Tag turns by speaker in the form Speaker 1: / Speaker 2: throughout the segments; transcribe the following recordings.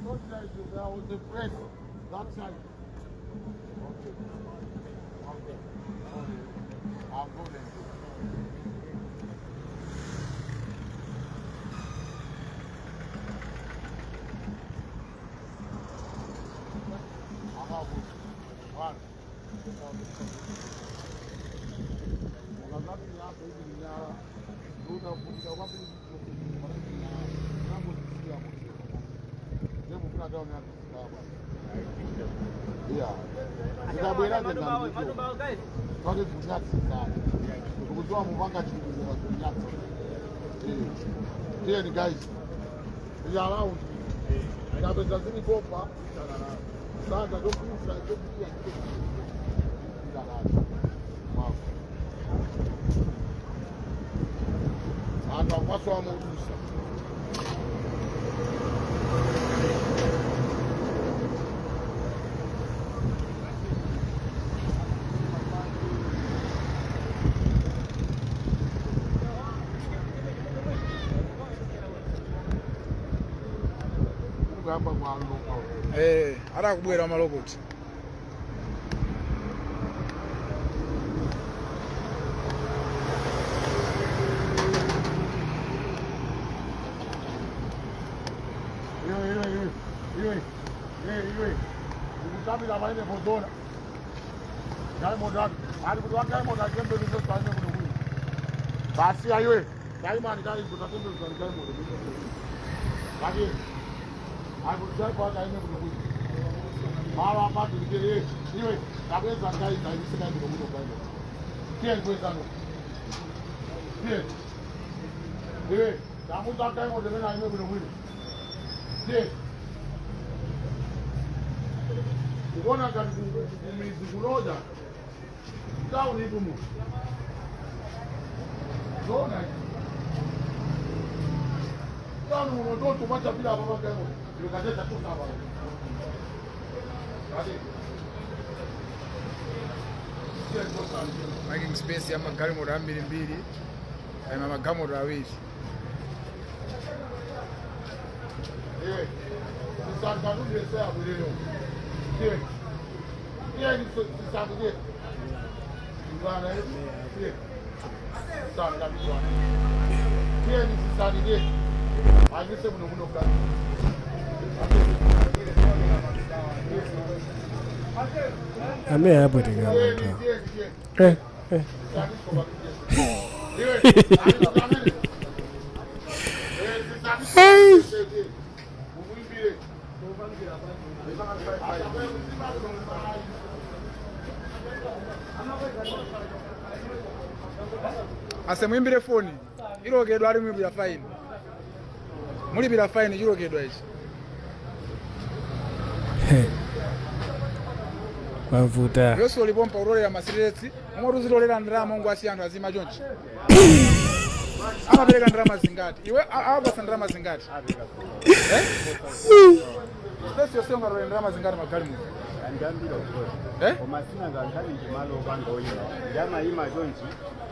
Speaker 1: thought that there was a press that side. Okay. Okay. I'll go then. Tiyeni guys, we are around. Ndapeza zilipopa sasa chokusa chokutia anthu akwasowa modusa. Kuyamba kwaloka.
Speaker 2: Atakubwera maloboti.
Speaker 1: Iwe, iwe, iwe, iwe, iwe, iwe, ukutambira paine pozona galimoto ake ali kuti wagalimoto atembenuze paine kuno kuno basi aiwe taimani kali kutatembenuza galimoto kati ali kuti driver wake aime kuno kuno malo apati ndikere iwe tabweza ngai taimisa kai kuno kuno galimoto tiye kwezano tiye iwe tamuza galimoto mena aime kuno kuno tiye kuona ngati kumizi kunoja tauni itumu zona tauni muno toto machapira apa pakaimo ndikateta tusapa kati.
Speaker 2: Parking space ya magalimoto ambirimbiri, ayima magalimoto awiri.
Speaker 1: Iwe sisanganundesea bwelero tiye tiye sisandiye ndwana tiye sangabizwana tiye sisandiye ayise muno muno kati.
Speaker 3: Amene apweteka munthu. Eh, eh. Hey.
Speaker 2: Ase muimbire foni ilokedwa ali muimbira fine, mulipira fine chilokedwa ichi.
Speaker 3: Kwavuta.
Speaker 2: Yonse ulipompa utolera masiretsi omwe tuzitolera ndalama ongo asiya anthu azima chonchi. Amapereka ndalama zingati iwe? Awapasa ndalama zingati? Eh? Space yonse ungatolera ndalama zingati magalimoto?
Speaker 4: Andambira kukosa.
Speaker 2: Eh?
Speaker 4: Koma sina ngakhale ndi malo opanga oyima ndi amayima chonchi,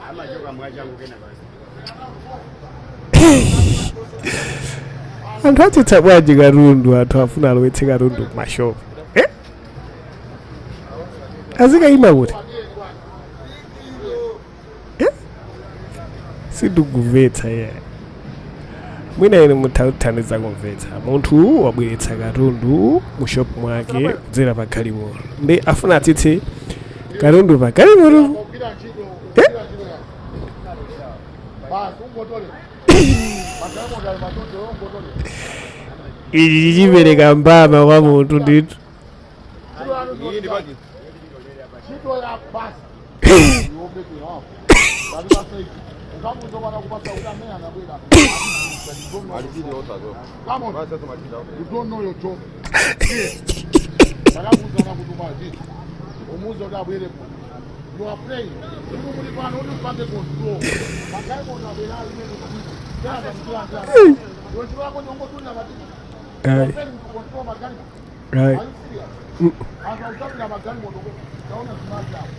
Speaker 4: amachoka mwachangu kena basi.
Speaker 3: Anthu atsitsa bwanji katundu? Anthu afuna alowetse katundu kumashopu, eh? Azikayima kuti, eh? Sindikumvetsa iye. Mwina ine mutha kuthandiza kumvetsa. Munthu wabweretsa katundu mu shop mwake kudzera pa galimoto, ndi afuna atsitse katundu pa galimoto.
Speaker 1: Kugwira ntchito, kugwira ntchito ya basi ungotole magalimoto ali matoto ungotole.
Speaker 3: Ichi chichipereka mbama kwa munthu ndithu.
Speaker 1: Ntchito yanu ntchito ya basi iwopeke hapo bali basi ukamuza bwana kupasa kuti amene anabwera. Come on. You don't know your job. Ndakakuuza nakutuma ziti. Umuuze kuti abwere kuno. You are playing. Inu muli pano kuti upange control. Magalimoto abwera ali imene kuti. Tena ndikulandira. Iwe ntchito yako ndongotulira matiki. You are
Speaker 3: Ayi.
Speaker 1: failing to control magalimoto.
Speaker 3: Ayi.
Speaker 1: Are you serious? Anthu akuchapira magalimoto. Taona zimazi apo.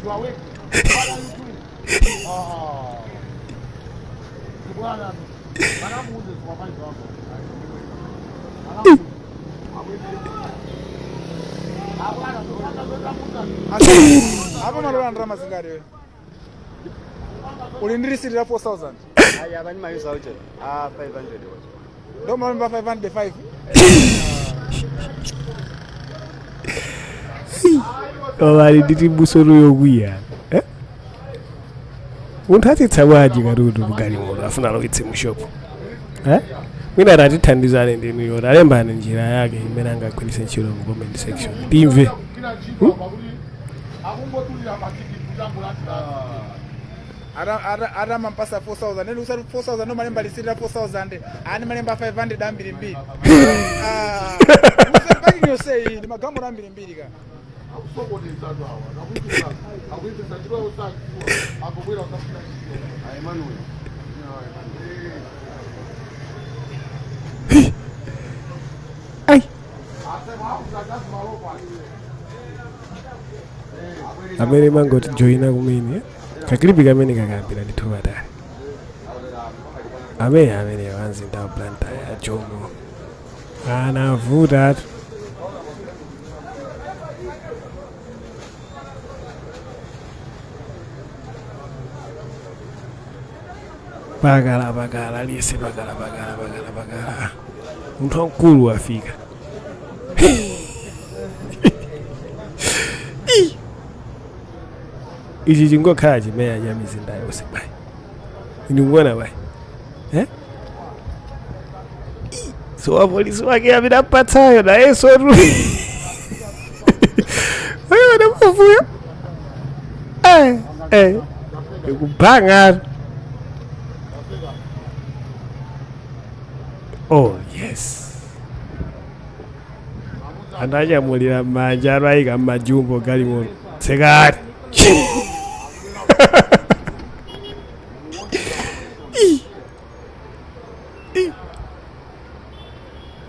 Speaker 1: You are working. What are you doing? Ah. Bwana, banamuuze supervisor wako.
Speaker 2: Apa malola ndalama zingati iwe? Uli ndi risiti la 4000.
Speaker 4: Ayi, apa ndimayuza uche. Ah, 500 wacho.
Speaker 2: Ndo malemba 505.
Speaker 3: Koma ali ndi tibuso yokwiya, eh? Munthu atsitsa bwanji katundu mgalimoto afuna alowetse mu shopu, eh? Mwina atatithandizane ndinuyo, talembani njira yake imene angagwiritse ntchito mu comment section timve.
Speaker 2: Atamampasa 4000 neli usati 4000 ndo malemba lisiti la 4000 ani malemba 500 ambirimbiri. Ah, usati parking yonse iyi ndi magalimoto ambirimbiri ka.
Speaker 4: Emmanuel.
Speaker 3: Ai, amene mangoti joyina kumene kakilipi kamene kakambira ndithu patali amene wanzinda wa Blantyre ya Jomo anavuta. Pakala pakala lise pakala pakala pakala pakala munthu wamkulu wafika. Ichi chingokhala chimeya cha mizinda yonse bai, ndikuona bai, eh? So wapolisi wake amene ampatsayo nayenso tu ayona mavuyo, eh, eh, ikubhanga. Oh yes, ananyamulira m'manja atayika m'majumbo galimoto tsekati.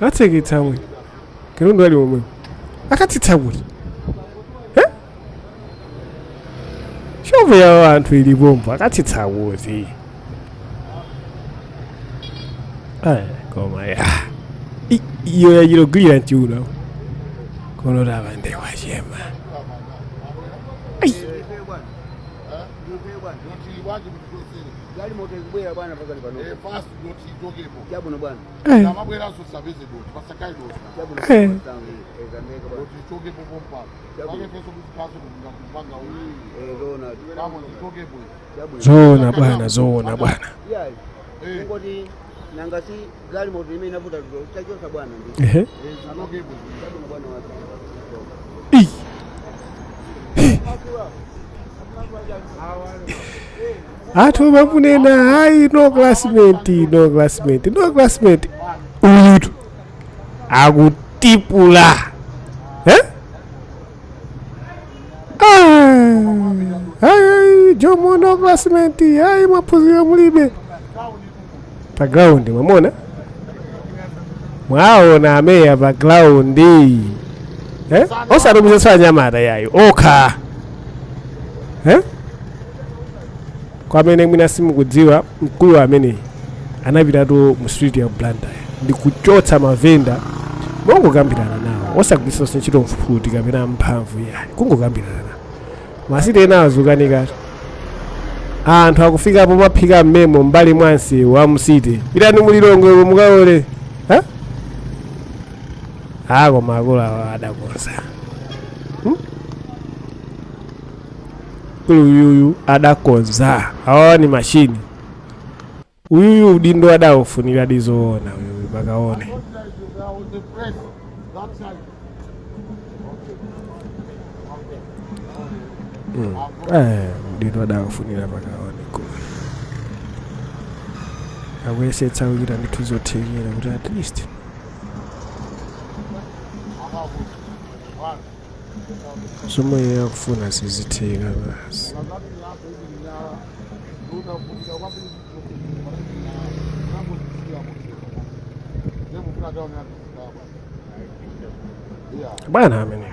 Speaker 3: Atseketsa mwe katundu ali omwe akatsitsa kuti, eh? Shopu yawo anthu ilipompo akatsitsa kuti. Eh, koma ya iyo yachilogwira mchiuno kono tapande wachema.
Speaker 4: Galimoto ikubwera bwana pakali pano. Chabwino bwana.
Speaker 3: Eh,
Speaker 1: Amabweranso sapeze doti pasakai doti.
Speaker 4: Chabwino.
Speaker 3: Eh.
Speaker 4: Zameka bwana.
Speaker 1: Doti ichokepo pompano pake peso kuti kupanga
Speaker 4: Eh, zona.
Speaker 1: kamo ichokepo.
Speaker 4: Chabwino.
Speaker 3: Zoona bwana, zoona bwana.
Speaker 4: Yeah. Ngoti nanga si galimoto imene inavuta tachosa bwana ndi.
Speaker 3: Ehe.
Speaker 1: Ichokepo.
Speaker 4: Chabwino bwana watu.
Speaker 3: Ii. Athu mamunena hayi, no classmate, no classmate, no classmate, uyutu akutipula, eh? Ah, hayi Jomo, no classmate, hayi maphunziro mulibe pa ground. Mwamona, mwaona ameya pa ground, eh? Osatumiza anyamata yayo okha, eh? Kwa amene mwina simukudziwa, mkulu ameneyi anapitatu mu street ya Blantyre ndikuchotsa mavenda mongokambirana nawo, osagwiritsanso ntchito mfuti kapena mphamvu yayi, kungokambirana nawo. Masiti ena azukanikatu, anthu akufikapo maphika mmemo mbali mwa msewu wa msite. Pitani mulilongwe mukaole, eh? Ako makolo awa adakonza, Mkulu uyuyu adakonza, awawa ni machine. Uyuyu udindo adaufunira dizoona uyuyu pakaone.
Speaker 1: The press that side.
Speaker 3: Eh, udindo adaufunira pakaone kulu akuyesetsa kuchita ndithu zothekera kuti at least zomwe iye akufuna zizitheka basi. Bwana amene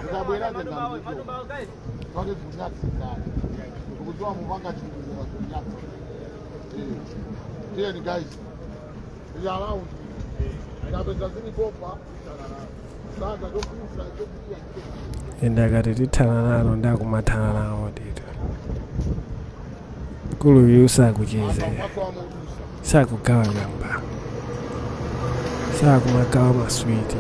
Speaker 1: Tiyeni guys, is allowed. Ndapeza zilipopa saka chokusa chokutia.
Speaker 3: Ende akati tithana nalo, ndakumathana nawo ndithu. Mkuluyu sakucheza, sakugawa kamba, sakumagawa maswiti.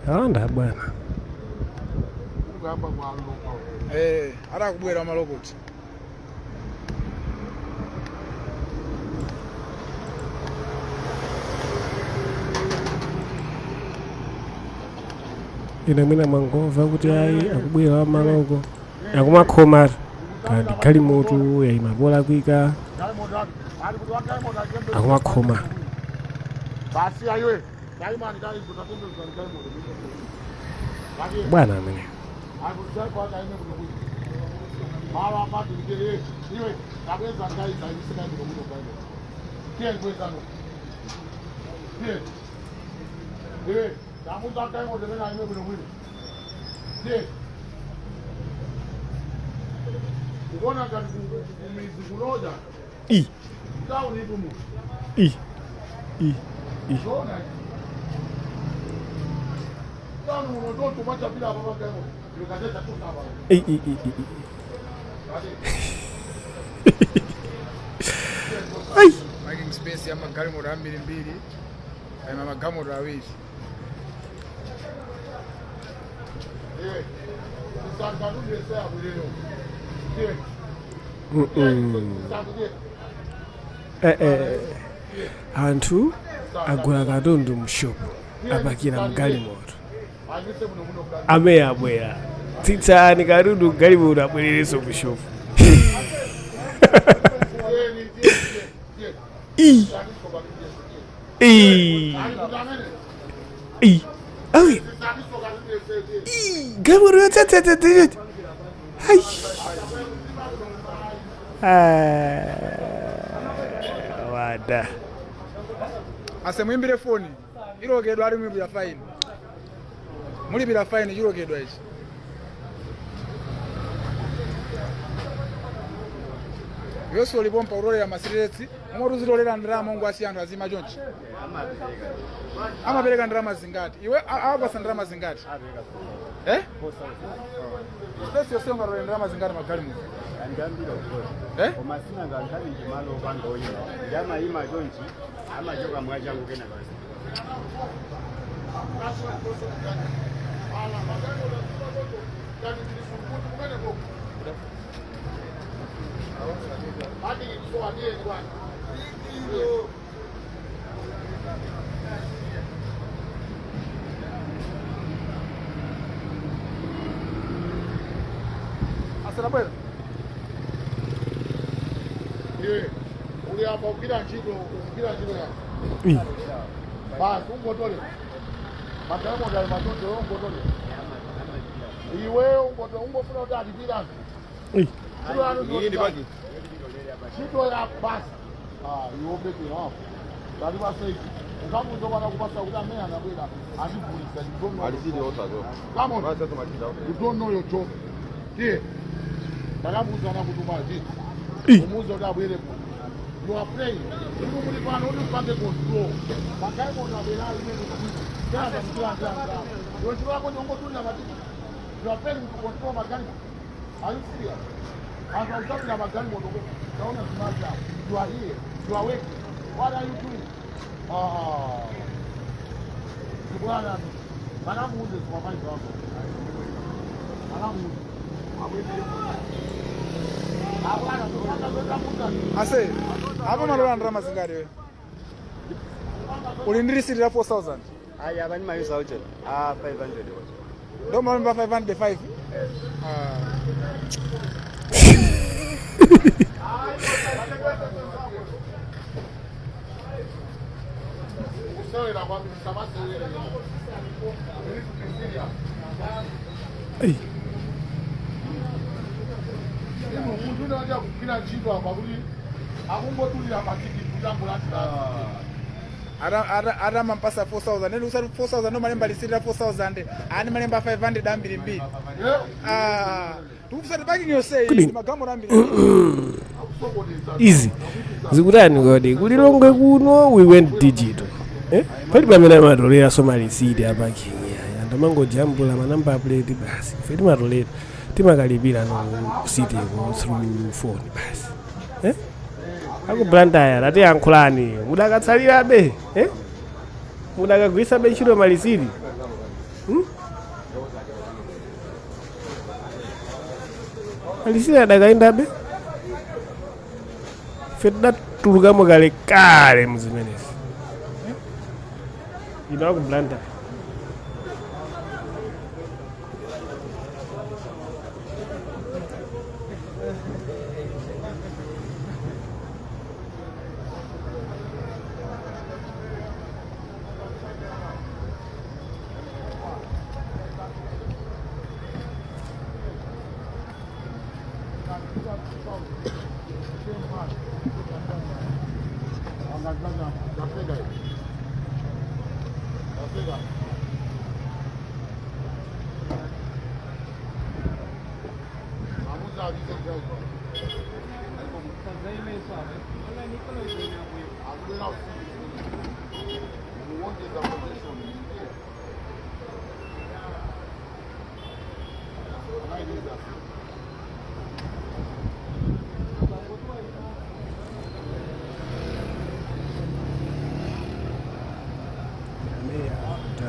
Speaker 3: Alonda bwana.
Speaker 1: Kugamba kwaloka.
Speaker 2: Atakubwera malokoti.
Speaker 3: Ine mwina mwangomva kuti ayi, akubwera wa maloko, akumakhoma kandi galimoto yayima polakwika, akumakhoma.
Speaker 1: Basi ayiwe taimani taizotapembezani.
Speaker 3: Bwana amene.
Speaker 1: Iwe tabweza ngaiza isikaikunokunokaino tiye kwezano tiye iwe tamuza kaimotemena ime kuno bwino tiye kuona ngati kumizi kunoja
Speaker 3: I
Speaker 1: tauni itumu
Speaker 3: i i i
Speaker 1: zona tauni muno totumachapira apa pakaimo ilokateta tusapa.
Speaker 3: I i i i i. Ai.
Speaker 2: Parking space ya magalimoto ambirimbiri, ayima magalimoto awiri.
Speaker 1: Iwe isanganundeseyabwirero tiye.
Speaker 3: Anthu agula katundu mshopu, apakira mgalimoto, amene abwera, tsitsani katundu mgalimoto, abwererenso mushopu. I i i awi i galimoto yotsatsatsatsa ai. Ah, wada.
Speaker 2: Ase, muimbire foni, ilokedwa ali muimbira fine, mulipira fine, chilokedwa ichi. Yonse ulipompa utolera masiretsi omwe tuzitolera ndalama, ongo asiya anthu azima chonchi.
Speaker 4: Amapereka.
Speaker 2: Amapereka ndalama zingati? Iwe awapasa ndalama zingati?
Speaker 4: Apereka.
Speaker 2: Eh?
Speaker 4: 4,000.
Speaker 2: Space yonse ungatolera ndalama zingati magalimoto?
Speaker 4: Andambira ukoti.
Speaker 2: Eh?
Speaker 4: Koma sina ngakhale ndi malo opanga oyima, ndi amayima chonchi, amachoka mwachangu kena basi.
Speaker 2: Asalabwera.
Speaker 1: Iwe uli apa kugwira ntchito, kugwira ntchito yako.
Speaker 3: I
Speaker 1: Basi ungotole magalimoto ali matoto, ungotole iwe, ungoto ungofuna kuti alipira anthu.
Speaker 3: I
Speaker 1: Ntchito yanu ndi ntchito ya basi. Ah, iwe ubeke hapo tali paseki ukamuza kwana kupasa kuti amene anabwera andivulisa. You don't know. Come on. You don't know your job. Tiye ndakamuuza nakutuma ti
Speaker 3: I
Speaker 1: umuuza kuti abwere kuno. You are praying kuti muli pano kuti upange control magalimoto abwera imene iwe ntchito yako ndiongotunira matikiti. You are failing to control magalimoto. Are you serious? Anthu akutapira magalimoto, taona zimazi apo. You are here, you are working. What are you doing? Ah, zibwana anamuuze supervisor wako, anamuuze abwere abwana zotamuuza.
Speaker 2: Ase, apo malola ndalama zingati? Iwe uli ndi risiti la 4000?
Speaker 4: Ayi, apa ndimayusa uche a 500 wacho.
Speaker 2: Ndo malemba 505. Ah.
Speaker 1: Kusewera kwambiri, samasewera. You need to be serious.
Speaker 3: Ai.
Speaker 1: Inu munthu unaja kugwira ntchito apa kuti akungotulira matikiti kutangulatira.
Speaker 2: Atamampasa 4000 nene usati 4000 nomalemba lisiti la 4000 ani malemba 500 ambirimbiri. Ah, tikusati parking yonseyi
Speaker 3: Kuli-
Speaker 2: magalimoto ambirimbiri.
Speaker 3: Izi zikutani kodi? Kulilongwe kuno we went digital, eh? Palibe amene amatolera malisiti a parking yaya, anthu amangojambula ma number plate basi. Ife timatolera, timakalipira no city-ko through phone basi, eh? Aku Blantyre atiyankhulani, mudakatsalirabe, eh? Mudakagwiritsabe ntchito malisiti, Malisiti adakayendabe. Ife tidatulukamo kale kale muzimenezi. Ino aku Blantyre.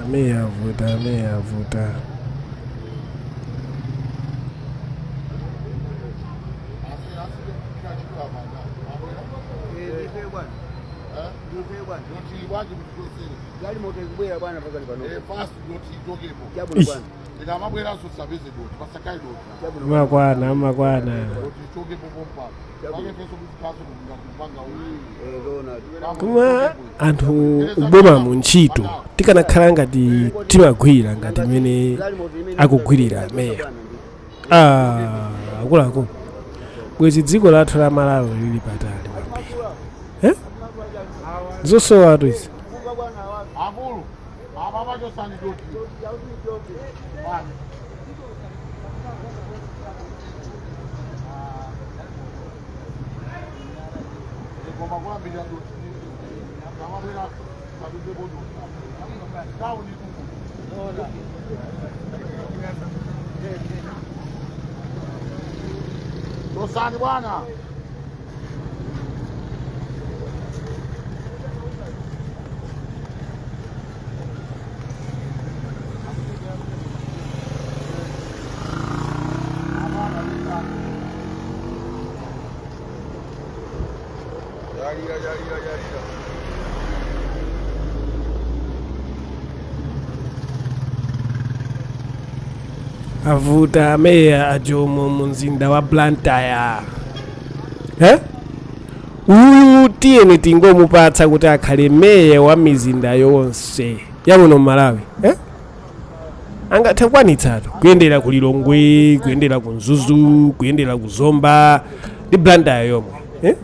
Speaker 3: Ameyavuta, ameyavuta.
Speaker 4: Galimoto ikubwera bwana pakali pano.
Speaker 3: Ih.
Speaker 4: Chabwino.
Speaker 1: Ndikamabweranso sapeze doti pasakai doti.
Speaker 4: Chabwino.
Speaker 3: Makwana, amakwana.
Speaker 1: Doti ichokepo pompa pakefeso kuzikaso kupanga.
Speaker 4: Zoona.
Speaker 3: Koma anthu uboma mu ntchito tikanakhala ngati timagwira ngati mmene akugwirira meya, ah, akuluakulu, bwezi dziko lathu la Malawi lili patali kwambiri, eh? Zosowatu izi.
Speaker 1: Akulu apa pachosani doti. Koma kuyambirira doti kamabweranso sapezepo doti tauni tuku. Tosani bwana. Yalira, yalira, yalira.
Speaker 3: Avuta ameya ajomo mu mzinda wa Blantyre, eh? Uyu tiyeni tingomupatsa kuti akhale meya wa mizinda yonse yamuno Malawi, eh? Angathe kukwanitsatu kuyendera ku Lilongwe, kuyendera ku Mzuzu, kuyendera ku Zomba ndi Blantyre yomwe, eh?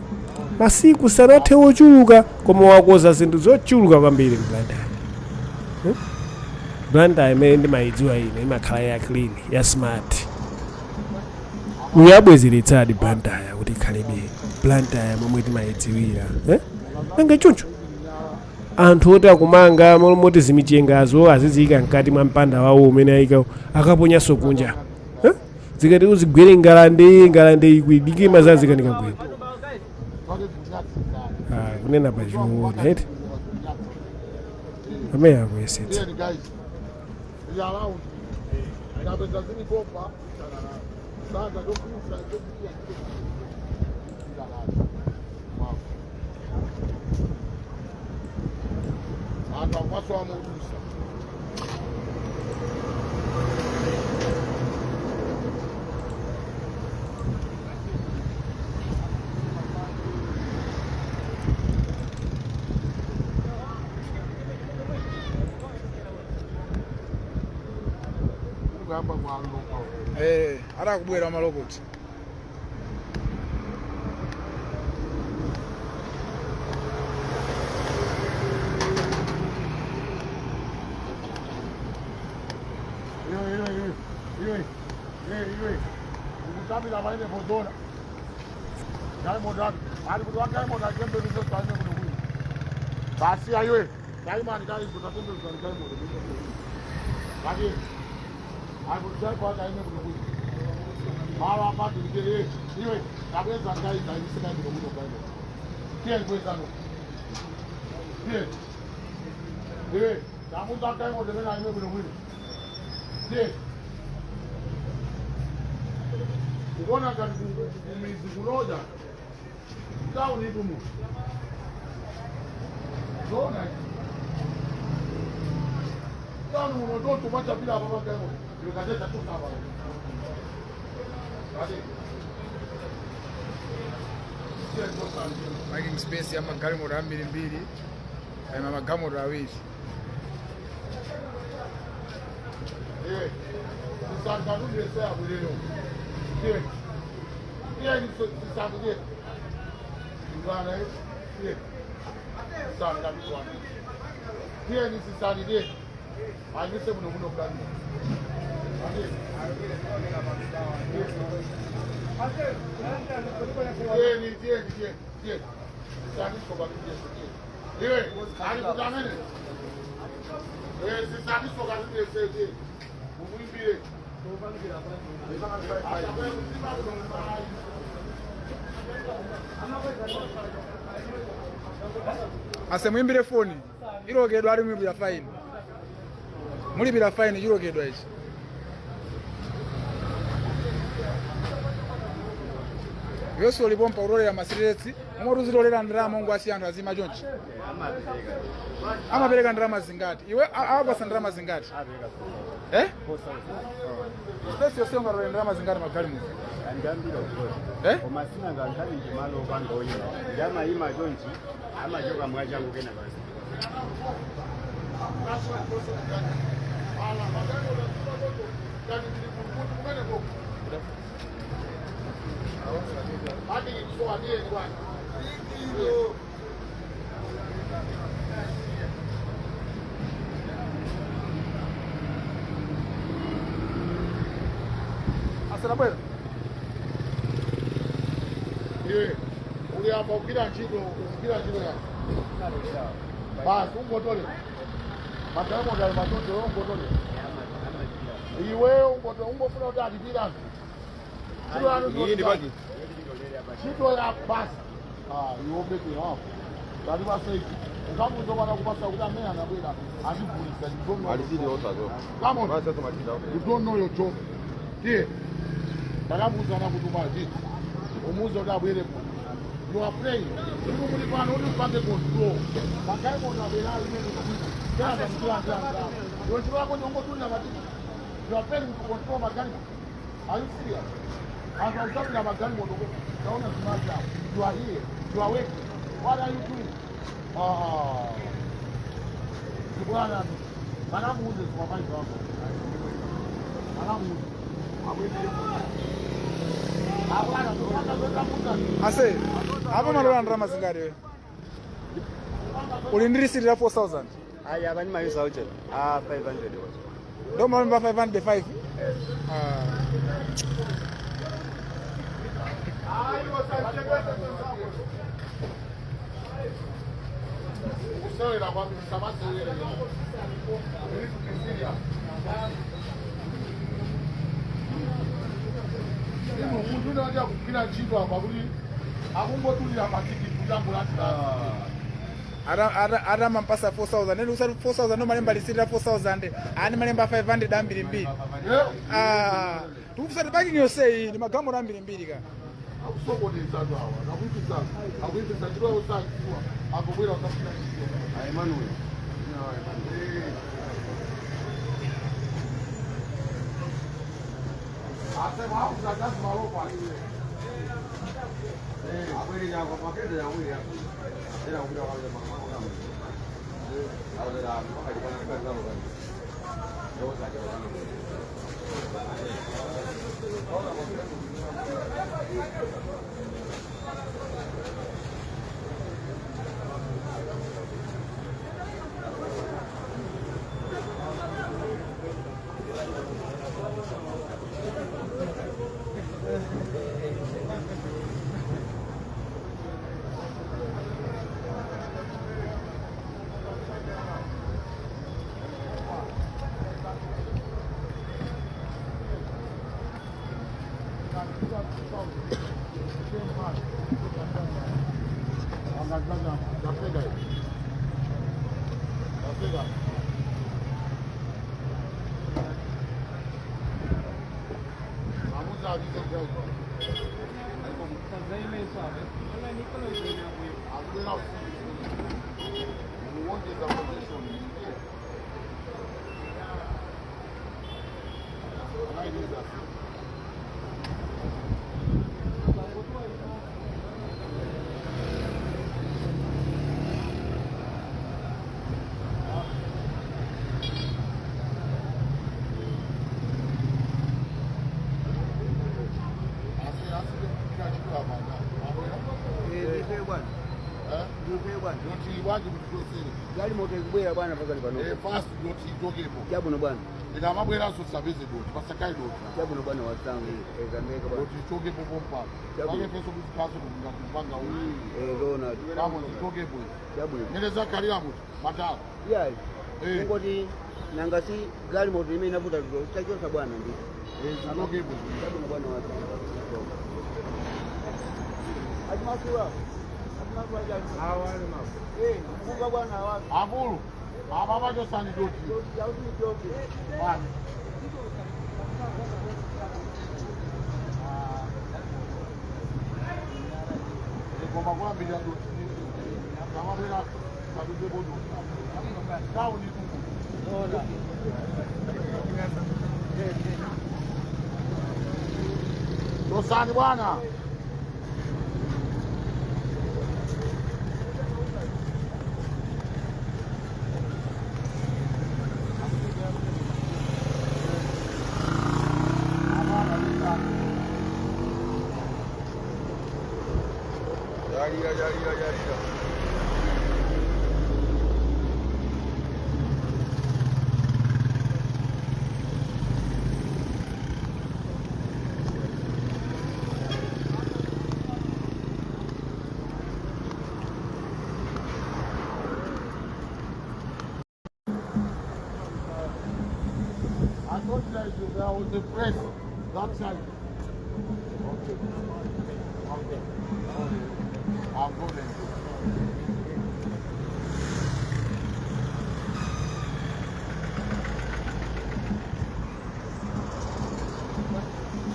Speaker 3: Masiku sanathe wochuluka koma wakoza zinthu zochuluka kwambiri m'Blantyre, eh? Blantyre imene ndimayidziwa ine imakhala ya clean, ya smart. Uyu abwezeretsadi Blantyre kuti ikhalebe Blantyre momwe timayidziwira, eh? Nanga choncho anthu oti akumanga moti zimichengazo aziziyika mkati mwa mpanda wawo umene ayika, akaponyanso kunja, eh? Zikati uzigwere ngalande, ngalande ikuidike mazazi kanikagwera. Ah, kunena pa chiona eti amene akuyesetsa.
Speaker 1: Tiyeni guys. Ili around. Ndapeza zilipopa. Sasa dokusa dokuya. Wow. Anthu akwaso amudusa. Kuyamba kwaloka.
Speaker 2: Eh, atakubwera malokoti.
Speaker 1: Iwe ukutambira paine pozona galimoto atu ali kuti wagalimoto atembenuze paine kuno kuno basi aiwe taimani taizutatembenuza galimoto kati ali kuti driver akaime kuno kuno mawa apati ndikere iwe tabweza ngaiza imisika kuno kuno galimoto tiye kwezano tiye iwe tamuza galimoto mena aime kuno kuno tiye kuona ngati kumizi kunoja tauni itu muno zona tauni muno toto machapira apa pakaimo ndikateta tosapa
Speaker 2: Parking space ya magalimoto ambirimbiri ayima magalimoto awiri. Asemuimbire foni ilokedwa ali muimbira faini mulipira faini chilokedwa ichi. Yonse ulipompa ulolera masiretsi omwe uzitolera ndalama ongo asiya anthu azima chonchi.
Speaker 4: Amapereka.
Speaker 2: Amapereka ndalama zingati iwe awapasa ndalama zingati?
Speaker 4: Apereka.
Speaker 2: Eh?
Speaker 4: 4,000.
Speaker 2: Space yonse ungatolera ndalama zingati magalimoto?
Speaker 4: Andambira kukosa.
Speaker 2: Eh?
Speaker 4: Koma sina nkhani ndi malo opanga oyima. Ndi amayima chonchi amachoka mwachangu kena basi.
Speaker 2: Asanabwera.
Speaker 1: Iwe uli apa ugwira ntchito ugwira ntchito yako basi ungotole magalimoto ali matoto iwe ungotole iwe ungotole ungofuna kuti alipira anthu ntchito yanu ntchito ya basi iwe ubeke hapo tali basi ukamuza bwana kupasa kuti amene anabwera azigulisa. You don't know. Come on. You don't know your job. Tiye ndakamuuza nakutuma tiye umuuza kuti abwere kuno. You are praying inu muli pano kuti upange control magalimoto abwera alimene iwe ntchito yako nyongotulira matiki. You are failing to control magalimoto. Are you serious? Anthu akutapira magalimoto taona zimazi apo. You are here, you are working, what are you doing? Ah, zibwana anamuuze supervisor wako anamuuze abwere abwana topanga.
Speaker 2: Ase apo malola ndalama zingati iwe? Uli ndi risiti la 4,000?
Speaker 4: Ayi, apa ndimayusa uche. Ah, 500 wacho.
Speaker 2: Ndo malemba 505. Ah.
Speaker 1: Kusewera kwambiri samasewera. You need to be serious. Inu munthu unati akugwira ntchito apa kuti akungotulira matikiti kutangulatira.
Speaker 2: Atamampasa 4,000 nene usati 4,000 ndo malemba lisiti la 4,000 ani malemba 500 ambirimbiri. Ah, tikusati parking yonse iyi ndi magalimoto ambirimbiri ka.
Speaker 1: Akusokoneza anthu awa akuipisa akuipisa ntchito yawo sakudziwa akubwera usafuna ntchito.
Speaker 4: Ah, Emmanuel.
Speaker 1: Asema hakusakazi malopa.
Speaker 4: Galimoto ikubwera bwana pakali pano.
Speaker 1: Fast doti itokepo.
Speaker 4: Chabwino bwana.
Speaker 1: Ndinamabweranso sapeze doti pasakai doti.
Speaker 4: Chabwino bwana wasangu. Zameka bwana.
Speaker 1: Doti itokepo pompano.
Speaker 4: Chabwino.
Speaker 1: Pake feso kuti kaso kupanga uyu.
Speaker 4: Zona.
Speaker 1: Kamo itokepo.
Speaker 4: Chabwino.
Speaker 1: Nene zakhalira muti matala.
Speaker 4: Iya. Kungoti nanga si galimoto imene inavuta dzulo tachosa bwana ndi.
Speaker 1: Zitokepo.
Speaker 4: Chabwino bwana wasangu. Achimasula. Achimasula jali.
Speaker 2: Awali mafu.
Speaker 4: Kuva bwana wapi.
Speaker 1: Akulu. Apa pachosani doti.
Speaker 4: Doti yauti itoke.
Speaker 1: Basi. Koma kwambira doti. Kamabwera sabizepo doti. Tauni tuku. Tosani bwana.
Speaker 2: Yalira yalira yalira.
Speaker 1: I told you that there was a press that side. Okay. Okay. I'll go then.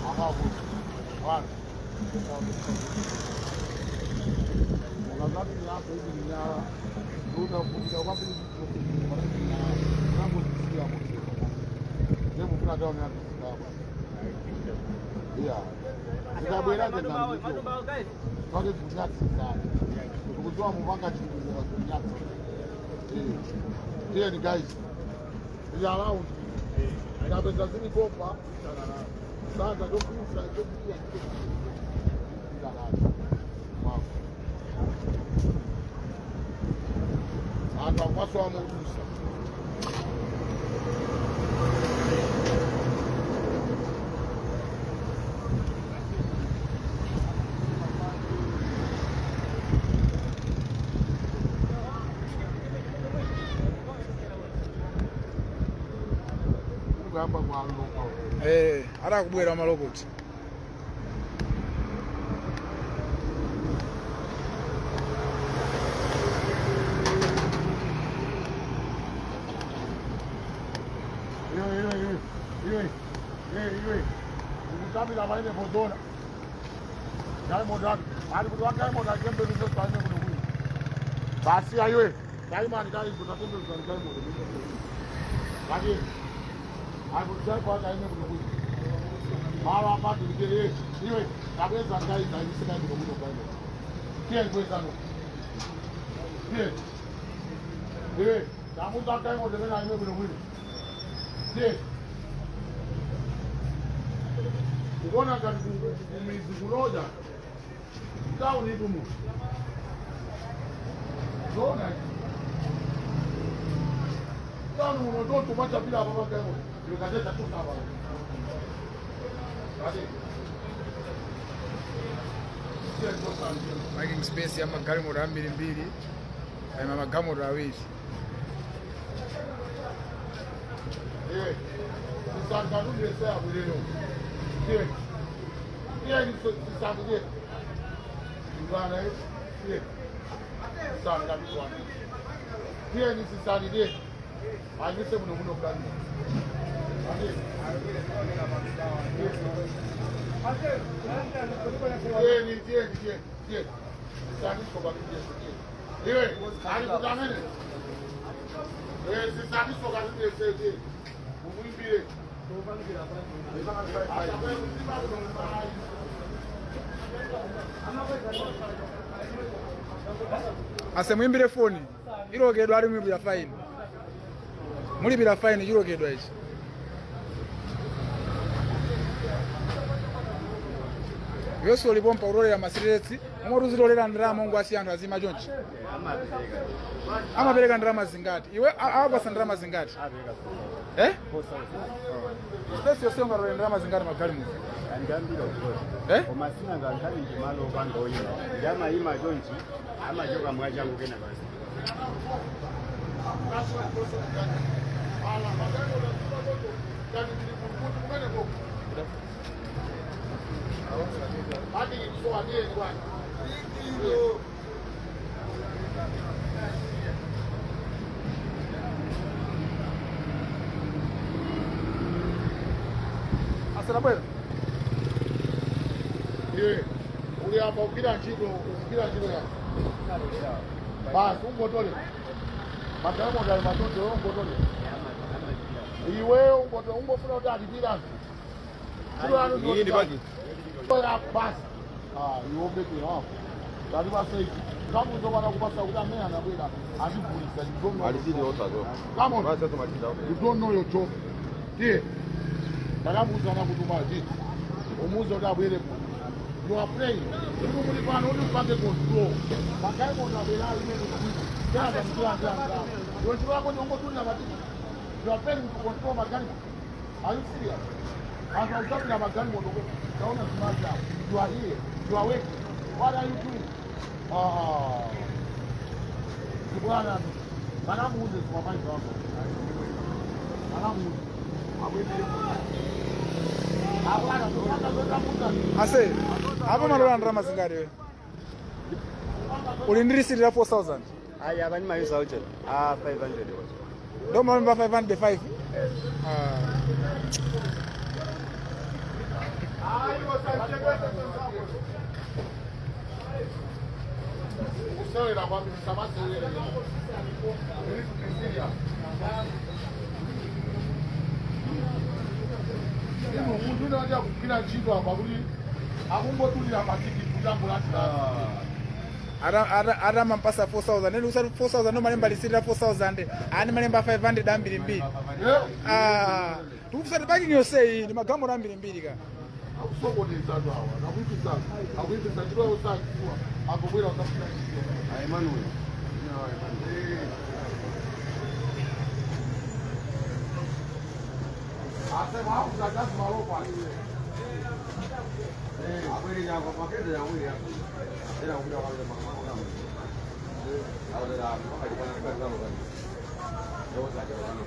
Speaker 1: I'm out. One. Unadhani ni hapo hivi ni ya Ruda kuja wapi ni kusikia hapo. Hebu kuna dawa ya kusikia hapa. Yeah. Ndabwera tena. Twake kunyatsi sana. Kuzwa muvanga chikuwa kunyatsi. Eh. Here guys. Is around. Ndapeza zini kopa. Sasa dokusa dokuya. Wow. Anthu akwaso amudusa. Kugamba kwaloka.
Speaker 2: Arakubwera maloboti.
Speaker 1: Iwe iwe iwe iwe. Ukutambira paine pozona. Galimoto ari kuti wagalimoto atembenuze paine kuno kuno. Basi aiwe. Daimani dai kuti atembenuza galimoto. Basi. Ari kuti dai kwa kaine kuno kuno. Mara apatu ndikere iwe tabweza ngai dai kuno kuno galimoto. Tiye kweza no. Tiye. Iwe tamuza galimoto mena ime kuno kuno. Tiye. Kuona ngati kumizi kunoja tauni tumu zona tauni muno toto machapira apa pakaimo ndikateta kusaba kati
Speaker 2: Parking space ya magalimoto ambirimbiri. Ayima magalimoto awiri.
Speaker 1: Eh, isankanundese abwirero. Tiye. Tiyeni sisani Bwana tiye. Sisani kabisa. Tiyeni sisani tiye. Ayise muno muno kani. Tiyeni tiyeni tiyeni tiyeni. Sisani soba tiyeni tiyeni. Iwe, ali kutamene. Sisani soba tiyeni tiyeni. Mumuimbire.
Speaker 2: Asemuimbire foni ilokedwa ali muimbira faini mulipira faini chilokedwa ichi. Yonse ulipompa ulolera masiretsi omwe uzilolera ndalama ongo asi anthu azima chonchi.
Speaker 4: Amapereka.
Speaker 2: Amapereka ndalama zingati iwe? Awapasa ndalama zingati?
Speaker 4: Apereka.
Speaker 2: Eh?
Speaker 4: 4,000.
Speaker 2: Space yonse ungatolera ndalama zingati magalimoto?
Speaker 4: Andambira
Speaker 2: Eh?
Speaker 4: koma sina nkhani ndi malo opanga oyima ndi amayima chonchi amachoka mwachangu kena basi.
Speaker 2: Asalabwera.
Speaker 1: Iwe, uli apa ugwira ntchito, ugwira ntchito yako. Basi ungotole. Magalimoto ali matonde ungotole. Iwe ungotole ungofuna kuti alipire anthu. Ntchito yanu
Speaker 5: Iyi ndi paki.
Speaker 1: Ya basi. Ah, iwe ubeke hapo. Tali basi iki. Kamuzo bana kupasa kuti amene anabwera azigulisa. You don't know.
Speaker 5: Alisidi otazo.
Speaker 1: Come on.
Speaker 5: Basi tomatida.
Speaker 1: You don't know your job. Ndiye. Ndakamuuza nakutuma ziti. Umuuze kuti abwere kuno. You are praying. Inu muli pano kuti upange control. Magalimoto abwera imene kuti. Kaza mkulanga. Iwe ntchito yako ndi ungotulira matiki. You are failing to control magalimoto. Are you serious? Anthu akutapira magalimoto taona zimazi apo. You are here. You are working. What are you doing? Ah. Zibwana. Kanamuuze supervisor wako. Kanamuuze. Abwere kuno. Abwana, topanga zotamuza.
Speaker 2: Ase apo malola ndalama zingati iwe? Uli ndi risiti la 4,000.
Speaker 4: Ayi apa ndimayusa uche a 500 wacho.
Speaker 2: Ndo malemba 505. Ah.
Speaker 1: Kusewera kwambiri samasewera. Inu munthu unaja kugwira ntchito apa kuti akungotulira matikiti kutambulatira.
Speaker 2: Atamampasa 4,000 nene usati 4,000 ndo malemba lisiti la 4,000 ani malemba 500 ambirimbiri. Ah, tikusati parking yonse iyi ndi magalimoto ambirimbiri ka.
Speaker 1: Akusokoneza anthu awa akuipisa akuipisa ntchito yawo sakuwa akubwera usafuna ntchito.
Speaker 4: Emmanuel.
Speaker 1: Asema hakusakazi malopa.
Speaker 5: Abwere yako makete yako yako. Era kuda wale mama mama. Awera makati kana kana kana. Yo za kana.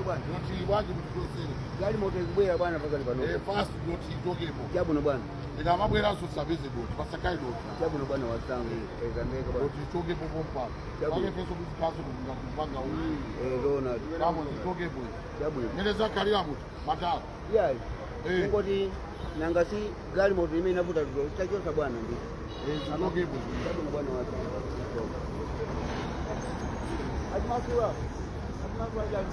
Speaker 4: bwana.
Speaker 1: Doti bwanji mutichosere.
Speaker 4: Galimoto ikubwera bwana pakali pano.
Speaker 1: Eh, fast doti ichokepo.
Speaker 4: Chabwino bwana.
Speaker 1: Ikamabweranso sapeze doti, pasakai doti.
Speaker 4: Chabwino bwana wasangu. Ezameka bwana.
Speaker 1: Doti ichokepo pompano.
Speaker 4: Chabwino.
Speaker 1: Pake feso kuzikaso kupanga uyu.
Speaker 4: Eh, zona.
Speaker 1: Kamo zichokepo.
Speaker 4: Chabwino.
Speaker 1: Mene zakhalira muti, matala.
Speaker 4: Iyayi.
Speaker 1: Eh.
Speaker 4: Kungoti nanga si galimoto imene inavuta tulo tachosa bwana ndi.
Speaker 1: Eh, zichokepo.
Speaker 4: Chabwino bwana wasangu. Achimasula. Achimasula jani.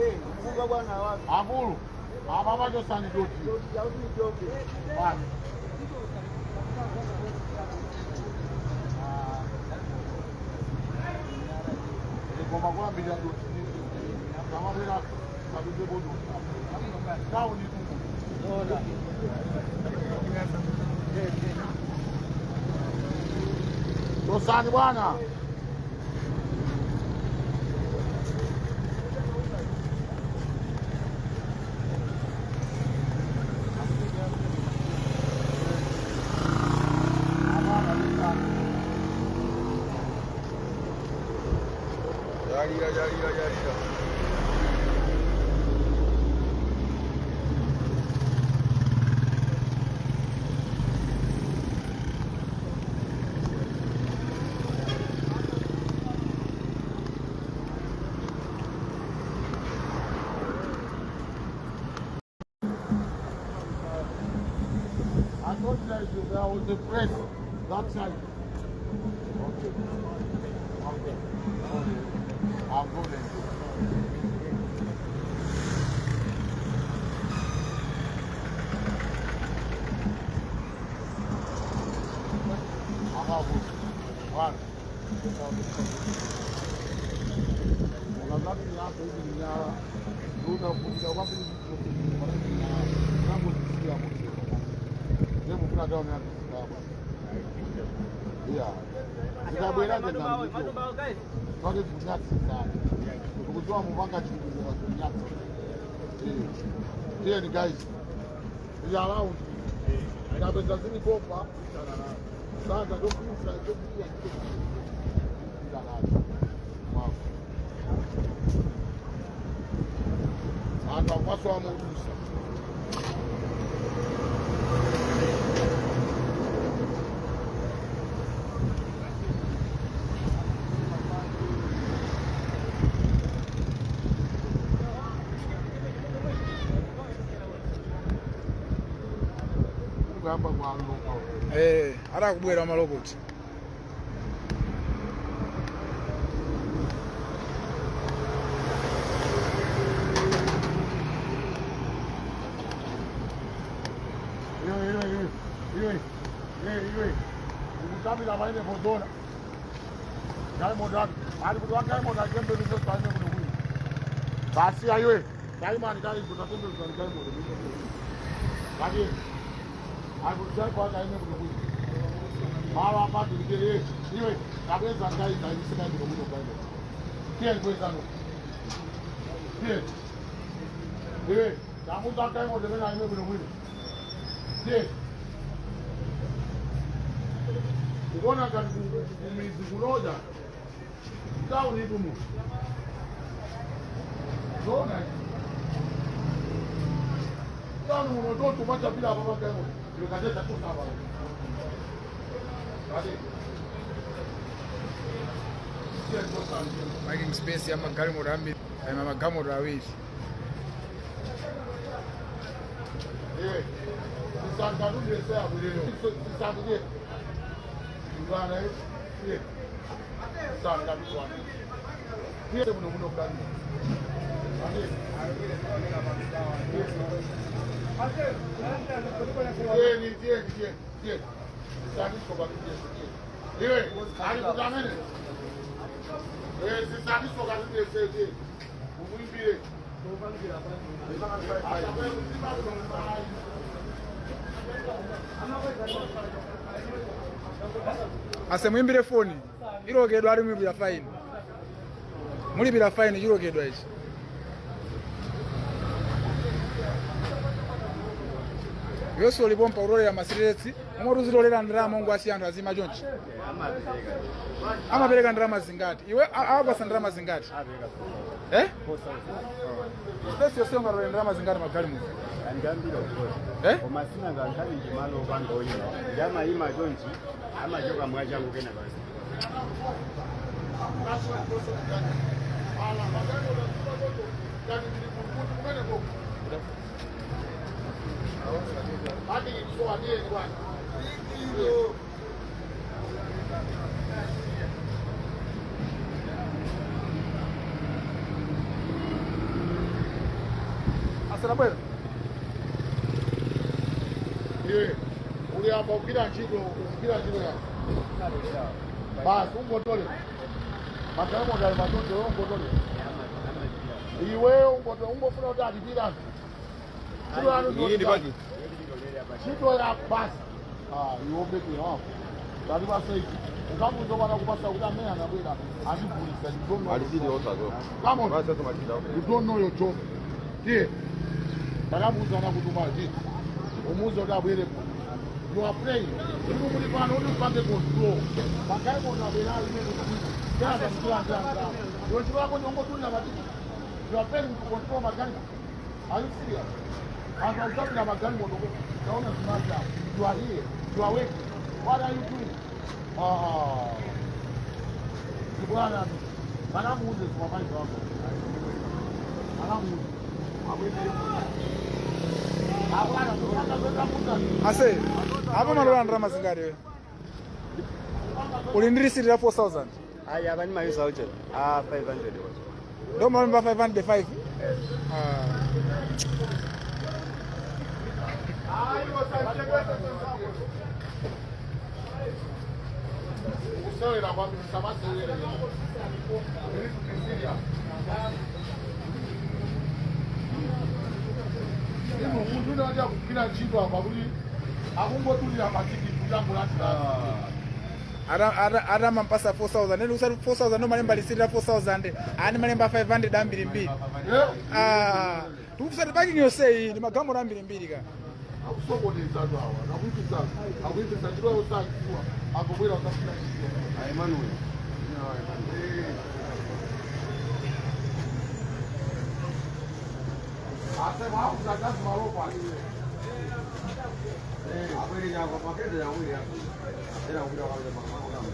Speaker 4: Eh, mkuga bwana wapi?
Speaker 1: Akulu, apa pachosani doti.
Speaker 4: Doti yauti ichoke.
Speaker 1: Basi. Ngoma kuyambirira doti. Kamabwera sapizepo doti. Tauni tuku. Tosani bwana.
Speaker 5: Yalira, yalira, yalira.
Speaker 1: I told you guys there was a press that side. Okay. Okay. Okay. I'm going. I'm out. One. Unadhani hapo hivi ni nyara. Unakuja wapi Unaposikia hapo. Hebu kuna dawa ya Yeah. Zikabwera tena. Twake kunyatsi sana. Ukuzoa mubanga chikuzo kunyatsi. Eh. Here ni guys. We are around. Ndapeza zilikopa. Sasa dokusa dokuya Wow. Anthu akwaso amudusa. Kugamba kwaloka.
Speaker 2: Eh, atakubwera amaloboti.
Speaker 1: Iwe iwe iwe iwe iwe iwe ukutambira paine pozona galimoto ake ali kuti wagalimoto achemberuze paine kuno kwino basi aiwe taimani kali kutatemberuza galimoto kati ali kuti jaiko akaime kuno kwino malo apatulikire iwe kabweza ngai kaisika kuno kwino galimoto tiye kwezano tiye iwe tamuza galimoto mena aime kuno kwino tiye Kuona ngati kumizi kunoja tauni itumu zona tauni muno toto machapira apa pakaimo ndikateta kusaba kati tiye tosani
Speaker 2: Parking space ya magalimoto ambiri. Ayima magalimoto awiri.
Speaker 1: Eh, sisangalulese abulelo sisanguye ngana eh sangalulwana tiye muno muno kani ane tiye tiye tiye tiye sisangisoba tiye tiye iwe ali kutamene eh sisangisoba tiye tiye umuimbire
Speaker 2: Asemuimbire foni. Ilokedwa ali muibira fine. Mulipira fine chilokedwa ichi. Iwenso ulipompa utolera masiretsi omwe tuzitolera ndalama ongo asiya anthu azima chonchi.
Speaker 4: Amapereka.
Speaker 2: Amapereka ndalama zingati? Iwe awapasa ndalama zingati?
Speaker 4: Apereka.
Speaker 2: Eh?
Speaker 4: 4,000.
Speaker 2: Space yonse ungatolera ndalama zingati magalimoto?
Speaker 4: Andambira kukosa.
Speaker 2: Eh?
Speaker 4: Koma sina nkhani ndi malo opanga oyima. Ndi amayima chonchi amachoka mwachangu kena basi.
Speaker 2: Asanabwera.
Speaker 1: Iwe uliyamba kugwira ntchito, kugwira ntchito yako basi, ungotole magalimoto ali matonto, ungotole iweyo, ungotole, ungofuna kuti alipire anthu ntchito yanu.
Speaker 5: Iyi ndi paki.
Speaker 1: Ntchito ya basi. Ah, iwe ubekera wako tali paseiki ukamuza kwana kupasa kuti amene anabwera azigulisa. You don't know.
Speaker 5: Alisidi osazo.
Speaker 1: Come on.
Speaker 5: Basi machinda.
Speaker 1: You don't know your job. Tiye takamuuza nakutuma ti umuuze kuti abwere kuno. You are praying inu muli pano kuti upange control magalimoto abwera imene kuyazamkulanjanga iwe ntchito yako ndiongotunira matiki. You are failing to control magalimoto. Are you serious? Anthu akuzapita magalimoto taona zimata. You are here, you are working. What are you doing? Ah, zibwana anamuuze supervisor wako, anamuuze abwere. Abwana zotamuuza.
Speaker 2: Ase, apa malola ndalama zingati iwe? Uli ndi risiti la 4,000.
Speaker 4: Ayi, apa ndimayusa uche. Ah, 500 wacho.
Speaker 2: Ndo malemba 505. Ah.
Speaker 1: Kusewera kwambiri, samasewera. You need to be serious. Inu munthu unaja kugwira ntchito apa kuti akungotulira matikiti kutangolandira.
Speaker 2: Atamampasa 4,000 neli usati 4,000 ndo malemba lisiti la 4,000 ani malemba 500 ambirimbiri.
Speaker 1: Eh?
Speaker 2: Ah, tikusati parking yonseyi ndi magalimoto ambirimbiri ka.
Speaker 1: Akusokoneza anthu awa, akuyipisa, akuyipisa ntchito yawo, sadziwa, akubwera usafuna ntchito.
Speaker 5: Emmanuel.
Speaker 1: Eh. Asema akuzakazi malopo aliwe. Eh.
Speaker 5: Abwere yako makete ya wili yako. Ena kupita kwa mama kama.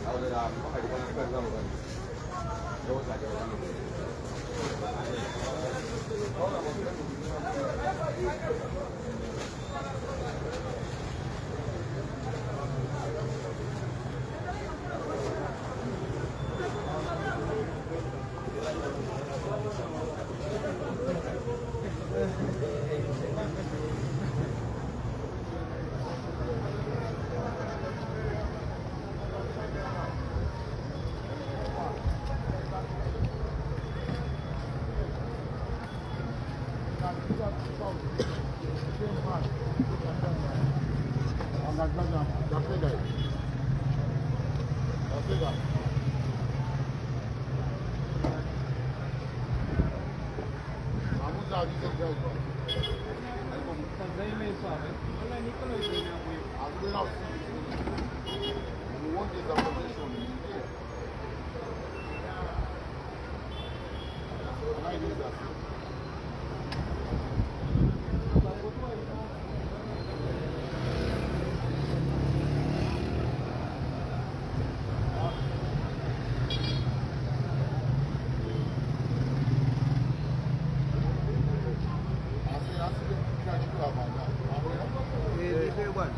Speaker 5: Awera mpaka jikana kwa zangu kani. Ndio zaje kwa.
Speaker 1: Tafika. Amuza alize driver. Akubwera usiku. Muwongeza probation. Anailiza. Asi asike kila kitu hapa. Abwera.
Speaker 4: Ndife bwana.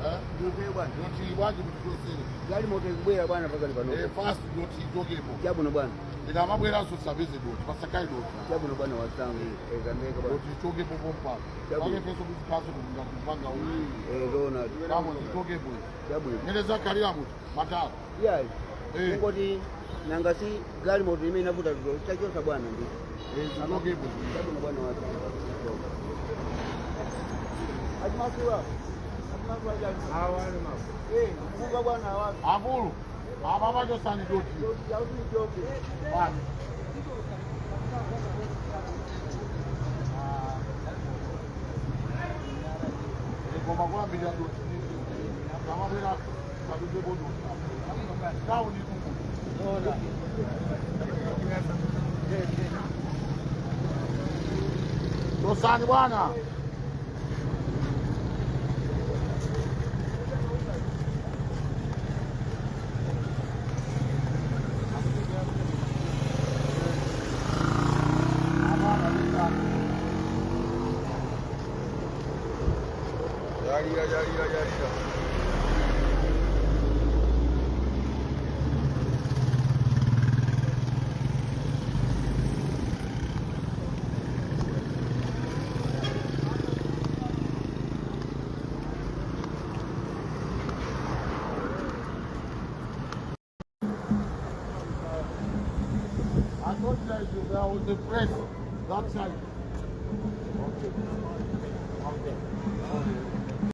Speaker 1: Eh?
Speaker 4: Ndife bwana.
Speaker 1: Doti bwanji kuti tosere.
Speaker 4: Galimoto ikubwera bwana pakali pano.
Speaker 1: Eh, fast doti itokepo.
Speaker 4: Chabwino bwana.
Speaker 1: Ikamabweranso sapeze doti, pasakai doti.
Speaker 4: Chabwino bwana wasangu. Eh, kambeka bwana.
Speaker 1: Doti itokepo pompano.
Speaker 4: Chabwino.
Speaker 1: Pake peso kuzikaso kupanga uyu.
Speaker 4: Eh, zoona.
Speaker 1: Kamo itokepo.
Speaker 4: Chabwino.
Speaker 1: Nene zakhalira muti matatu.
Speaker 4: Iyayi.
Speaker 1: Eh.
Speaker 4: Kungoti nanga si galimoto imene inavuta tulo chachosa bwana ndi.
Speaker 1: Eh, zitokepo.
Speaker 4: Chabwino bwana wasangu. Achimasula. Achimasula jali. Awani mafu. Eh, kuka bwana awani.
Speaker 1: Akulu, apa pachosani doti.
Speaker 4: Doti yauti.
Speaker 1: Basi. Koma kuyambirira amabwera katundu. Tauni tuku. Tosani bwana.
Speaker 5: Yalira, yalira, yalira.
Speaker 1: I told you guys there was a press that side. Okay.